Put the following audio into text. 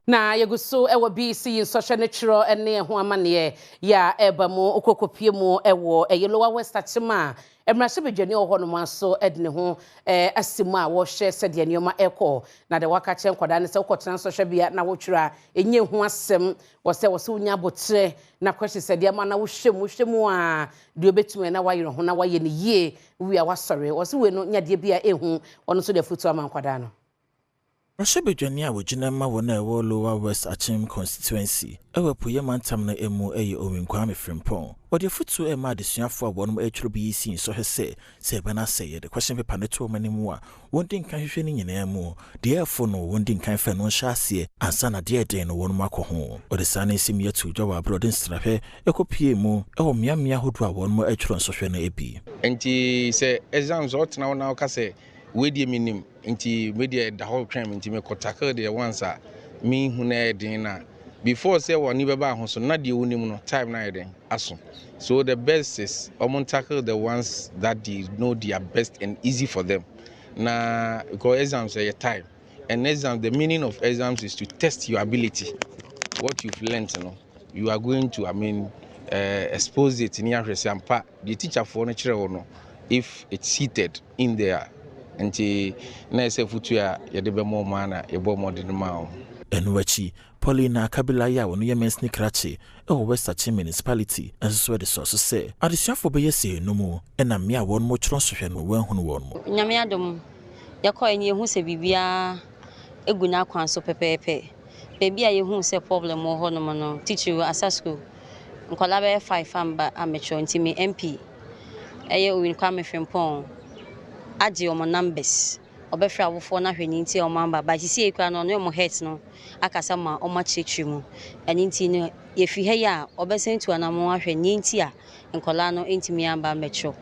Na yɛgu so wɔ BECE nsɔhwɛ no twerɛ ne ɛho amanneɛ yɛ a ɛreba mu kɔkɔpie mu wɔ ɛyɛ Lower West Akyem a mmarahyɛbadwani wɔ hɔnom aso de ne ho asi mu a wɔrehwɛ sɛdeɛ nneɛma ɛrekɔ. Na deɛ waka kyerɛ nkwadaa no sɛ wokɔtena nsɔhwɛbea na wotwerɛ a, ɛnyɛ ho asɛm wɔ sɛ wɔ sɛ wonya abotrɛ na kɔhye sɛdeɛ ama na wohwɛ mu wohwɛ mu a, deɛ wobɛtumi na wayerɛ ho na wayɛ no yie wie a wasɔre. Wɔ sɛ wei no nyadeɛ bi a ɛhu ɔno nso de afotu ama nkwadaa no. Mmarahyɛbadwani a wɔgyina ma wɔn a ɛwɔ Lower West Akyem Constituency ɛwɔ Apueeɛ Mantam no mu yɛ Owin Kwame Frimpong. Wɔde afotuo ɛma adesuafoɔ a wɔn retwerɛ BECE nsɔhwɛ sɛ ɛbɛn asɛ yɛde question paper no to wɔn anim a, wɔndi nkan hwehwɛ no nyinaa mu. Deɛ ɛfo no, wɔndi nkan fɛ no nhyɛ aseɛ ansa na deɛ ɛden no wɔn akɔ ho. Wɔde saa ne nsɛm yi ato dwa wɔ abere ɔde nsrahwɛ ɛkɔpie mu ɛwɔ mmeammea ahodoɔ a wɔn retwerɛ nsɔhwɛ no bi. Nti sɛ exams ɔtena hɔ na ɔka sɛ wei deɛ menim, nti me deɛ ɛda hɔ twɛn me, nti mekɔ tackle deɛ once a mehu na ɛyɛ den na before sɛ wɔne bɛba ho so na deɛ wonim no time na ayɛ den aso. So the best is ɔmo tackle the ones that they know they are best and easy for them na because exams ɛyɛ time, and exams, the meaning of exams is to test your ability, what you've learnt no, you are going to, I mean, expose it ne ahwɛ sɛ ampa deɛ teacherfoɔ no kyerɛ wo no, if it's seated in there. Nti na ɛsɛ fotu a yɛde bɛma ɔmo a na yɛbɔ mmɔden ma wɔn. Ɛno akyi, Paulina Kabila yi a wɔno yɛ mansini krakye ɛwɔ West Akyem Municipality nso so de sɔ so sɛ adesuafoɔ bɛyɛ sɛ enum ɛna mmea a wɔn mo twerɛ nsɔhwɛ no wɔahunu wɔn mo. Nyame adom, yɛkɔɛ no, yɛhu sɛ biribiara egu n'akwan so pɛpɛɛpɛ. Baabi a yɛhu sɛ problem wɔ hɔnom no, titiri Asa School, nkwadaa bɛyɛ five amba amɛtwerɛ, nti me MP ɛyɛ Owin Kwame Frimpong agye wɔn numbers, ɔbɛfrɛ awofoɔ no ahwɛ ne nti a wɔn amba ba sisi ekura no, ɔne wɔn head no akasa ma wɔn akyerɛkyerɛ mu. Ɛne nti no, yɛfiri ha yi a, ɔbɛsan tu anamɔ ahwɛ ne nti a nkwadaa no ntumi amba amɛtwerɛ.